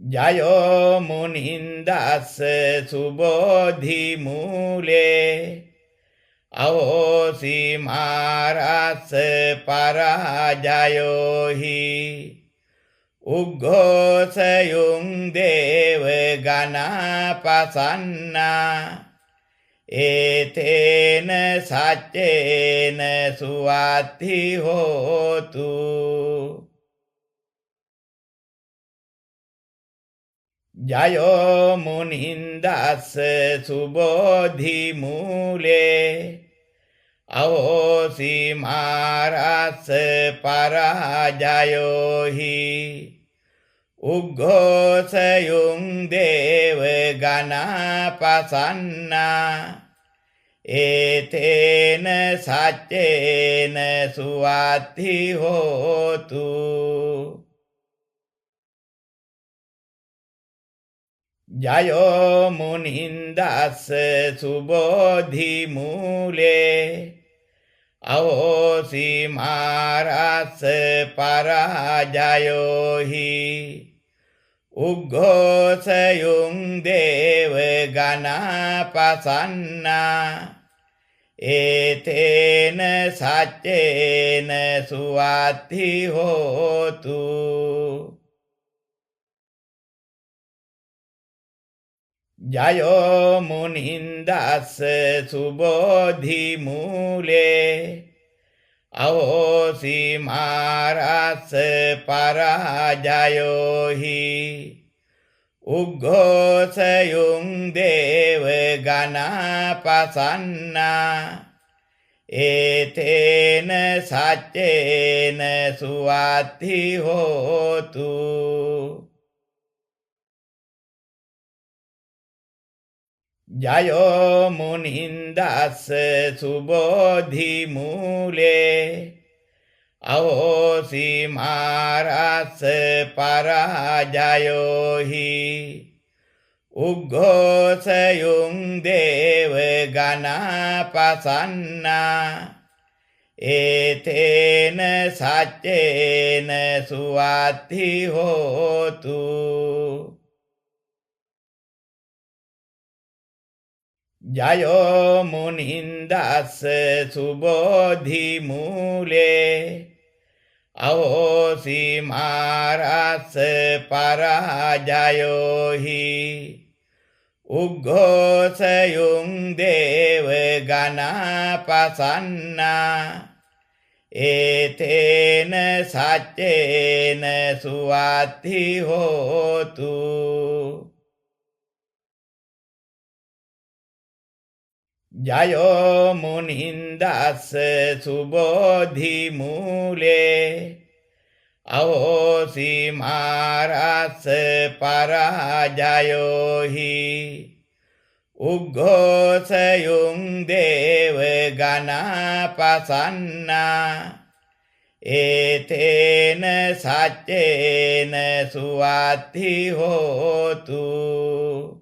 ජයෝ මුනින්දස්ස සුබෝධි මූලේ අහෝසි මාරස්ස පරාජයෝහි උග්ඝෝසයුං දේව ගණපසන්නා ඒතේන සච්චේන සුවත්ති හෝතු. ජයෝ මුනින්දස්ස සුබෝධි මූලේ අහෝසි මාරස්ස පරාජයෝහි උග්ඝෝසයුං දේව ගණපසන්නා ඒතේන සච්චේන සුවත්ති හෝතු. ජයෝ මුනින්දස්ස සුබෝධි මූලේ අහෝසි මාරස්ස පරාජයෝහි උග්ඝෝසයුං දේව ගණපසන්නා ඒතේන සච්චේන සුවත්ති හෝතු. ජයෝ මුනින්දස්ස සුබෝධි මූලේ අහෝසි මාරස්ස පරාජයෝහි උග්ඝෝසයුං දේව ගණපසන්නා ඒතේන සච්චේන සුවත්ති හෝතු. ජයෝ මුනින්දස්ස සුබෝධි මූලේ අහෝසි මාරස්ස පරාජයෝහි උග්ඝෝසයුං දේව ගණපසන්නා ඒතේන සච්චේන සුවත්ති හෝතු. ජයෝ මුනින්දස්ස සුබෝධි මූලේ අහෝසි මාරස්ස පරාජයෝහි උග්ඝෝසයුං දේව ගණපසන්නා ඒතේන සච්චේන සුවත්ති හෝතු. ජයෝ මුනින්දස්ස සුබෝධි මූලේ අහෝසි මාරස්ස පරාජයෝහි උග්ඝෝසයුං දේව ගණපසන්නා ඒතේන සච්චේන සුවත්ති හෝතු.